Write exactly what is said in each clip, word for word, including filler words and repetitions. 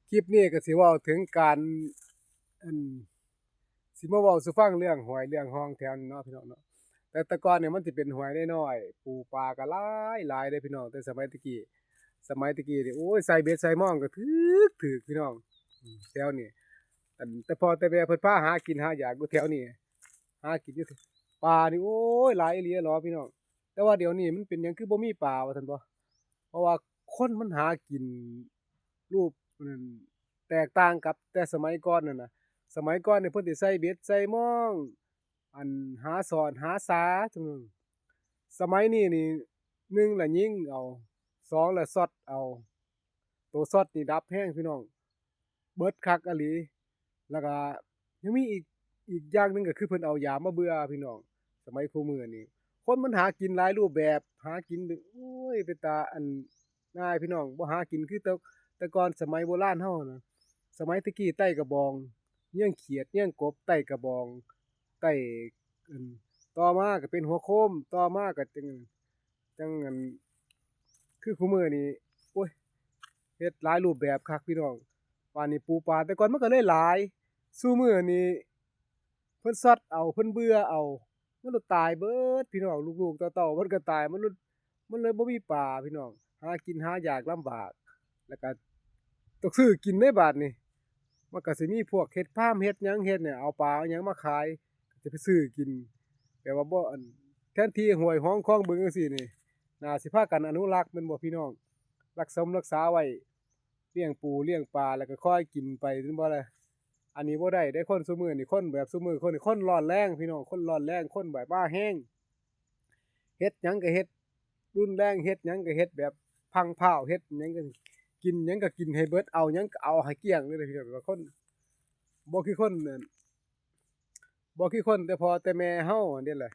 คลิปนี้ก็สิเว้าถึงการ อัน สิมาเว้าสู่ฟังเรื่องห้วยเรื่องฮ่องแถวนี้เนาะพี่น้องเนาะ แต่แต่ก่อนเนี่ยมันสิเป็นห้วยน้อยๆ ปูปลาก็หลายหลายเด้พี่น้อง แต่สมัยตะกี้ สมัยตะกี้นี่ โอ้ย ใส่เบ็ดใส่มองก็ถืกถืกพี่น้อง อืม แถวนี้ อัน แต่พ่อแต่แม่เพิ่นพาหากินหาอยากอยู่แถวนี้ หากินอยู่ ปลานี่ โอ้ย หลายอีหลีหรอพี่น้อง แต่ว่าเดี๋ยวนี้มันเป็นหยังคือบ่มีปลาว่าซั่นบ่ เพราะว่าคนมันหากินรูปนั่นแตกต่างกับแต่สมัยก่อนนั่นน่ะ สมัยก่อนนี่เพิ่นสิใส่เบ็ดใส่มอง อันหาสอดหาสาจั่งซี้ สมัยนี้นี่ หนึ่งละยิงเอา สองละช็อตเอา โตช็อตนี่ดับแฮงพี่น้อง เบิดคักอีหลี แล้วก็ยังมีอีก อีกอย่างหนึ่งก็คือเพิ่นเอายามาเบื่อพี่น้อง สมัยคู่มื้อนี้ คนมันหากินหลายรูปแบบ หากิน โอ้ย เป็นตาอัน ง่ายพี่น้อง บ่หากินคือแต่ แต่ก่อนสมัยโบราณเฮานะ สมัยตะกี้ไต้กระบอง เยียงเขียด เยียงกบ ไต้กระบอง ไต้ อัน ต่อมาก็เป็นหัวโคม ต่อมาก็จั่ง จั่ง อัน คือคู่มื้อนี้ โอ้ย เฮ็ดหลายรูปแบบคักพี่น้อง บาดนี้ปูปลา แต่ก่อนมันก็เลยหลาย ซุมื้อนี้ เพิ่นช็อตเอา เพิ่นเบื่อเอา มันเลยตายเบิดพี่น้อง ลูกๆเต้าๆมันก็ตาย มันเลย มันเลยบ่มีปลาพี่น้อง หากินหายากลำบาก แล้วก็ต้องซื้อกินในบาดนี้ มันก็สิมีพวกเฮ็ดฟาร์มเฮ็ดหยังเฮ็ดเนี่ย เอาปลาเอาหยังมาขาย ก็จะไปซื้อกิน แบบว่าบ่ อัน แทนที่ห้วยฮ่องคลองบึงจั่งซี้นี่ น่าสิพากันอนุรักษ์แม่นบ่พี่น้อง รักสมรักษาไว้ เลี้ยงปูเลี้ยงปลา แล้วก็คอยกินไปแม่นบ่ล่ะ อันนี้บ่ได้เด้ คนซุมื้อนี่ คนแบบซุมื้อ คนนี่ คนร้อนแรงพี่น้อง คนร้อนแรง คนแบบมาแฮง เฮ็ดหยังก็เฮ็ดรุนแรง เฮ็ดหยังก็เฮ็ดแบบพังพร้าว เฮ็ดหยังก็ กินหยังก็กินให้เบิด เอาหยังก็เอาให้เกลี้ยงเลยนะพี่น้อง ว่าคน บ่คือคนนั่น บ่คือคนแต่พ่อแต่แม่เฮาอันนี้แหละ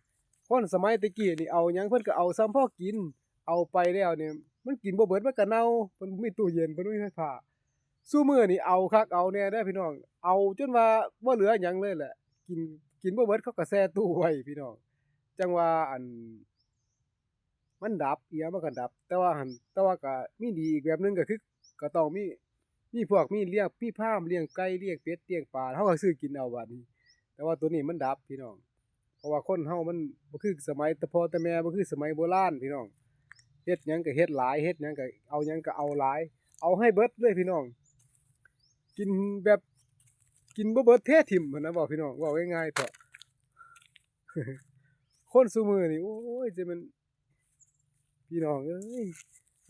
คนสมัยตะกี้นี่เอาหยังเพิ่นก็เอาส่ำพอกิน เอาไปแล้วนี่ มันกินบ่เบิดมันก็เน่า เพิ่นบ่มีตู้เย็น เพิ่นบ่มีไฟฟ้า ซุมื้อนี่เอาคักเอาแน่เด้อพี่น้อง เอาจนว่าบ่เหลือหยังเลยแหละ กิน กินบ่เบิดเขาก็แช่ตู้ไว้พี่น้อง จั่งว่า อัน มันดับ อีหยังมันก็ดับ แต่ว่าหั่น แต่ว่าก็มีดีอีกแบบหนึ่งก็คือ ก็ต้องมี มีพวก มีเลี้ยง มีฟาร์ม เลี้ยงไก่ เลี้ยงเป็ด เลี้ยงปลา เฮาก็ซื้อกินเอาบาดนี้ แต่ว่าตัวนี้มันดับพี่น้อง เพราะว่าคนเฮามันบ่คือสมัยแต่พ่อแต่แม่ บ่คือสมัยโบราณพี่น้อง เฮ็ดหยังก็เฮ็ดหลาย เฮ็ดหยังก็เอาหยังก็เอาหลาย เอาให้เบิดเลยพี่น้อง กินแบบ กินบ่เบิดเทถิ่มหั้นนะ เว้าพี่น้อง เว้าง่ายๆเถาะ คนซุมื้อนี่ โอ้ย จะแม่น พี่น้องเอ้ย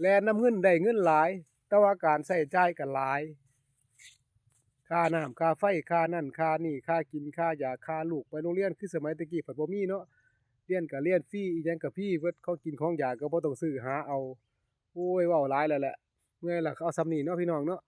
แล่นนำเงินได้เงินหลาย แต่ว่าการใช้จ่ายก็หลาย ค่าน้ำ ค่าไฟ ค่านั่น ค่านี่ ค่ากิน ค่ายา ค่าลูกไปโรงเรียน คือสมัยตะกี้ผัดบ่มีเนาะ เรียนก็เรียนฟรี อีหยังก็ฟรีเบิด ของกินของอยากก็บ่ต้องซื้อ หาเอา โอ้ย เว้าหลายแล้วแหละ เมื่อยละ เอาส่ำนี้เนาะพี่น้องเนาะ